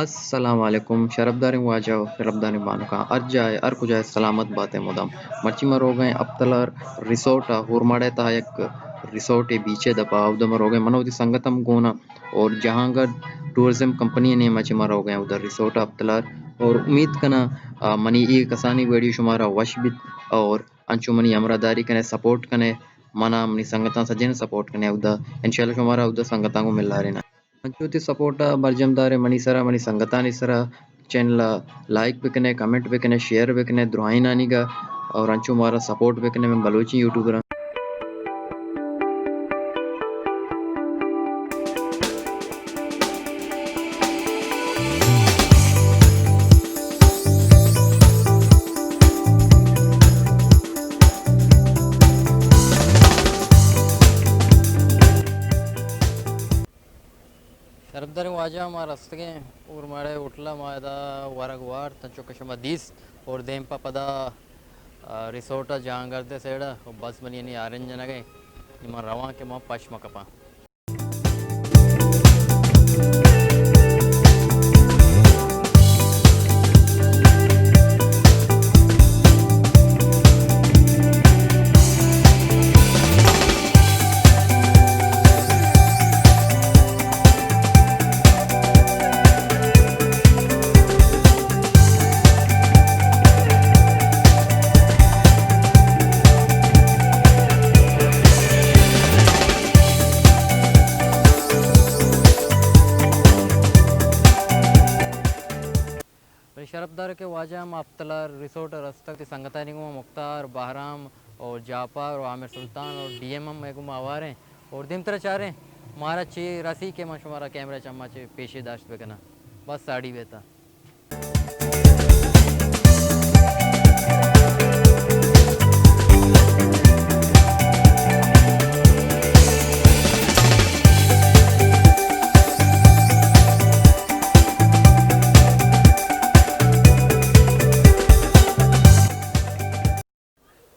السلام علیکم، شرپداریں واجہ و شرپداریں بانکاں، ہر جاہ ء ہر کجا ء سلامت بات ء مدام۔ مرچی ما روگ ء ایں اپتلار ریسورٹ ء، اورماڑہ ء تہا یک ریسورٹے بیچ ء دپا، اودا ما روگ ء ایں، من وتی سنگت ہم گون آں اور جہانگرد ٹورازم کمپنی ء نیم ء چہ ما روگ ء ایں اودا ریسورٹ ء اپتلار۔ اور امید کناں، آ، منی اے کسانیں ویڈیو شمارا وش بیت اور انچو منی ہمراہداری کنے، سپورٹ کنے، منا منی سنگتاں سجین سپورٹ کنے اودا۔ انشاءاللہ شمارا اودا سنگتاں گوں ملاریناں۔ انچو وتی سپورٹ ء برجم دارے منی سرا، منی سنگتانی سرا۔ چینل ء لائک بکنے، کمنٹ بکنے، شیئر بکنے، درائینانی گا اور انچو مارا سپورٹ بکنے من بلوچی یوٹیوبراں۔ شرپداریں واجہ، ما رستگیں اورماڑہ ہوٹل ء، ما ادا ورگ وارت، انچو کہ شما دیست، اور دیم پہ پدا، آ، ریسورٹ ء جہانگرد ء سیڈ ء، بس منی یعنی آرنج جنگ ء، نی من رواں کہ ما پش مہ کپاں۔ بلے شرپدار کہ واجہ ہم اپتلار ریسورٹ ء رستگ، وتی سنگتانی گوما مختار، بہرام اور جعفر اور عامر سلطان اور ڈی ایم ہم مئے گوما ہوار ایں اور دیمترا چاریں مارا چے رسی کہ من شمارا کیمرہ چما چے پیشے داشت بکناں۔ بس ساڑی بیتا۔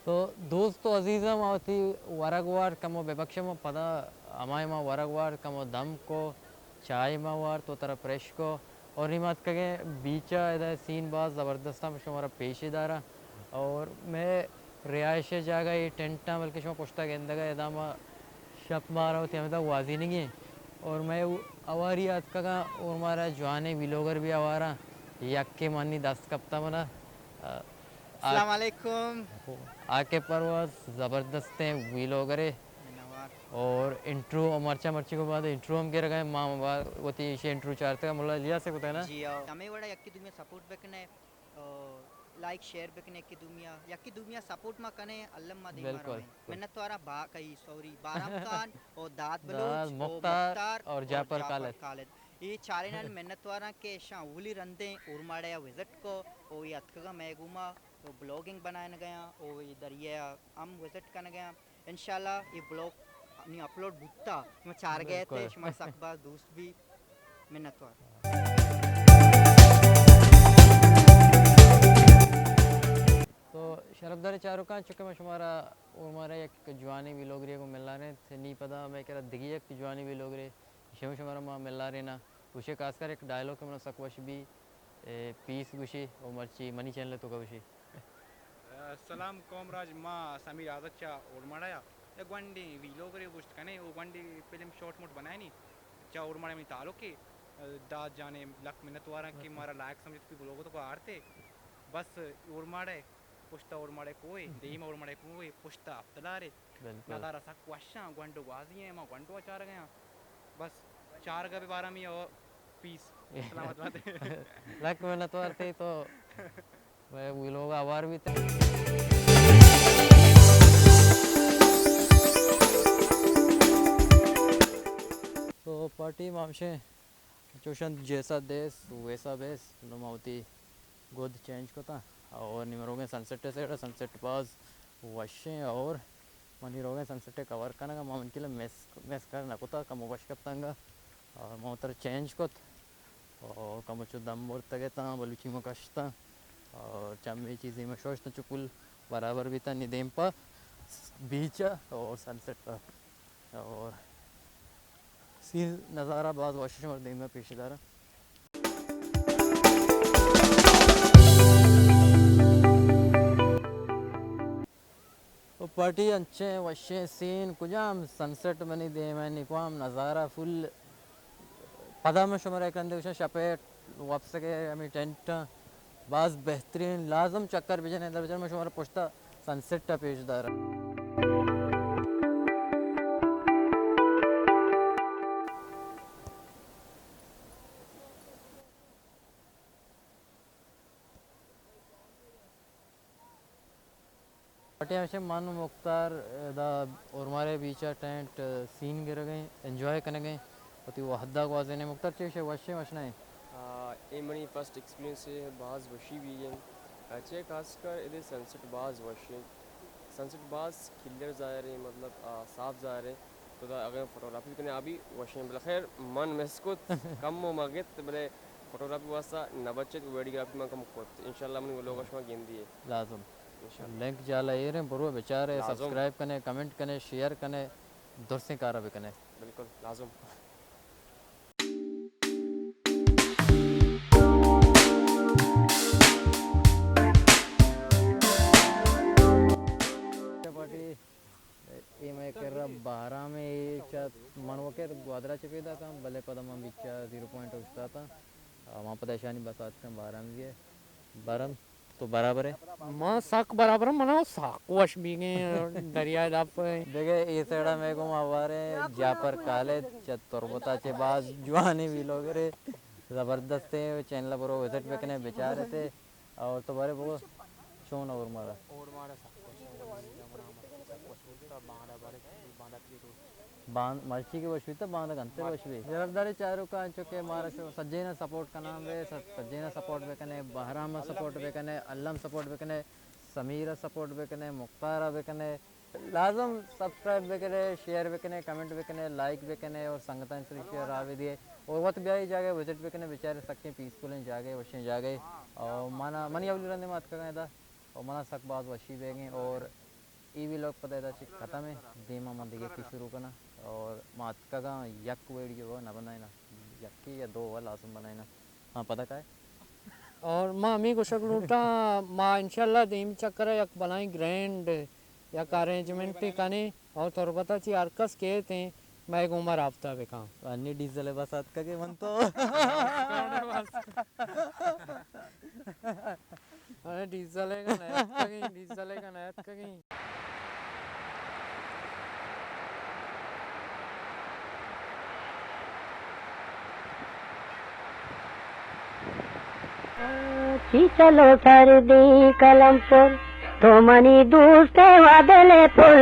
تو دوست و عزیزاں، ما وتی ورگ وارت کمو ببخشے، ما پدا ہمائے ما ورگ وارت کمو دم کو، چائے ما وارت و ترا پریش کو، اور نی ما اتکگیں بیچ ء، ادا سین باز زبردست ایں، شمارا پیش داراں۔ اور مئے رہائش جاگہ اے ٹینٹ ایں، بلکہ شما پشتا گندگ ء، ادا ما شپ مارا وتی ہمدا گوازینگی ایں۔ اور مئے ہواری اتکگاں، اور مارا جوانیں ویلوگر بھی ہوار ایں، یکے منی دست کپتا منا۔ السلام علیکم۔ عاقب پرواز زبردستیں ویلوگرے۔ منوار۔ اور انٹرو مرچا مرچی کو بعد انٹرو ہم گرگ ء، ما وتی ایشی انٹرو چارتگ، ملا الیاس ء کتگ نا؟ جی ہاؤ۔ ہمے وڑا یکی دومی سپورٹ بکنے، اور لائک شیئر بکنے یکی دومی ء، یکی دومی ء سپورٹ ما کنے، الم ما دیما بالکل۔ رویں۔ منتواراں با-، کئی سوری، بارام خان اور داد داد بلوچ، اور مختار مختار اور اور جعفر جعفر خالد۔ خالد۔ اے چارینانی منتواراں کہ ایشاں اولی رندیں اورماڑہ ء وزٹ کو، او اے اتکگاں مئے گوما، او بلاگنگ بنائینگ ء آں، او اے دریا ء ہم وزٹ کنگ ء آں۔ انشاءاللہ اے بلاگ نی اپلوڈ بوتا، شما چارگ ء ات، بالکل۔ شما سک باز دوست بی۔ منتوار۔ تو شرپدار چاروکاں، چونکہ من شمارا اورماڑہ یک جوانیں ویلوگرے گوں ملاریں، نی پدا مئے کرا دگہ یک جوانیں ویلوگرے شمے شمارا ما ملارینا۔ گوشے خاص کر یک ڈائلاگ کہ منا سک وش بی، اے، پیس گوشی او مرچی منی چینل تو گوشی۔ السلام قوم راج، ما سمیر آزاد چا اورماڑہ یا، یا گونڈیں ویلوگرے گوشت کنے، او گونڈیں فلم شارٹ موٹ بنائنی، چا اورماڑہ منی تعلق ہے۔ داد جانے لک منت واراں کہ مارا لائق سمجھت کہ بلوگ تو کو آرتے۔ بس اورماڑہ پشتا اورماڑہ کوہ، دیم اورماڑہ کوہ، پشتا اپتلارے۔ بالکل۔ نظارہ سک وشاں، گونڈو گوازی ہیں، ما گونڈو چارگ ہیں۔ بس چارگا بہ بارامی او پیس۔ سلامت بات۔ لک منت وار تئی تو مئے ویلوگ آوار بیت۔ تو پارٹی مامشیں چوشنت جیسا دیس ویسا بیس، نو ما وتی گد چینج کتاں اور نی من روگیں سن سیٹ ء سیڈ ء، سن سیٹ باز وشیں اور منی روگیں سن سیٹ ء کور کنگ ء، ما من کلے مس، مس کر نہ کتا، کمو وش کپتنگ ء اور ما تر چینج کت اور کمو چو دم برتگ اتاں، بلوچی ما کشتاں اور چمی چیزی ما شوشتاں، چکل برابر بیتاں نی دیم پہ بیچ ء اور سن سیٹ ء۔ اور سین نظارہ باز وش، شمار دیم ء پیش داراں۔ پارٹی انچیں وشیں سین، کجام سن سیٹ منی دیم ءَ، نی کجام نظارہ فل۔ پدا من شمارا یک رندے گوشاں، شپ ءَ وپسگ ءَ ہمے ٹینٹ ءَ باز بہترین، لازم چکر بجنے، در بجن من شمارا پشتا سن سیٹ ءَ پیش داراں۔ پارٹی ہمیشہ من و مختار ادا اورمارے بیچ ءَ ٹینٹ سین گرگ ءَ ایں، انجوائے کنگ ءَ ایں، وتی وھد ءَ گوازین ءَ ایں۔ مختار چے گوشے، وشیں وش نہ ایں؟ آ، اے منی فرسٹ ایکسپیرینس اے، باز وشی بیگ ءَ ایں۔ آ، چے خاص کر ادے سن سیٹ باز وش ایں، سن سیٹ باز کلیئر ظاہر ایں، مطلب، آ، صاف ظاہر ایں۔ تو دا اگر فوٹوگرافی کنے آ بھی وشیں، بلے خیر من مس کت، کم و مگت، بلے فوٹوگرافی واسطہ نہ بچت، ویڈیوگرافی من کم کت۔ انشاءاللہ منی ولوگ شما گندی ہے۔ لازم۔ انشاءاللہ۔ لنک جالا ایر ایں، برو بچارے، لازم۔ سبسکرائب کنے، کمنٹ کنے، شیئر کنے، درسیں کارا بکنے۔ بالکل، لازم۔ پارٹی اے مئے کرا بہرام ایں، اے چہ من وکر گوادرا چہ پیداک آں، بلے پدا من بیچا زیرو پوائنٹ اوشتاتاں۔ آ، من پدا اشانی بس آتکاں بہرام گے۔ بہرام، تو برابر ئے؟ من سک برابر آں، منا سک وش بیگیں دریائے دپ۔ دگہ اے سائیڈا مئے گوما ہواریں جعفر خالد، چہ تربتا، چہ باز جوانیں ویلوگرے، زبردستیں۔ چینل برو وزٹ بکنے، بچارتے۔ اور تو بارے بگو، چون اور مارا؟ اور مارا سک وش، سک وش بوتا، باندا بارے، باندا تری روچ۔ باند، مرچی کہ وش بیتا، باندا گنتر وش بی۔ جرفداری چاروکاں، انچو کہ مارا شو سجینا سپورٹ کنان بے، س-، سجینا سپورٹ بکنے، بہرام سپورٹ بکنے، علم سپورٹ بکنے، سمیر سپورٹ بکنے، مختار بکنے۔ لازم سبسکرائب بکنے، شیئر بکنے، کمنٹ بکنے، لائک بکنے اور سنگتاں سری شیئر راہ بدیے۔ اور وت بیائے جاگہ وزٹ بکنے، بچارے سکیں پیسفل ایں جاگہ، وشیں جاگہ۔ اور منا، منی اولی رندے ما اتکگاں ادا، اور منا سک باز وشی بیگیں۔ اور ای ویلوگ پدا ادا چہ ختم ایں، دیما من دگہ یکے شروع کناں۔ اور ما اتکگاں یک ویڈیو نہ بنائیناں، یکے یا دو لازم بنائیناں۔ ہاں، پدا کائے؟ اور ما ہمے گوشگ لوٹاں، ما انشاءاللہ دیم چکر ءَ یک بلائیں گرینڈ یک ارینجمنٹ کنیں اور تربت ءَ چہ ہر کس کیت ایں، مئے گوما رابطہ بکن۔ انی ڈیزل ءِ بس اتکگے من تو۔ ارے ڈیزل ءَ کہ نیاتکگیں، ڈیزل ءَ کہ نیاتکگیں۔ چی چلو سردی قلم پر، تو منی دوست و دل پر۔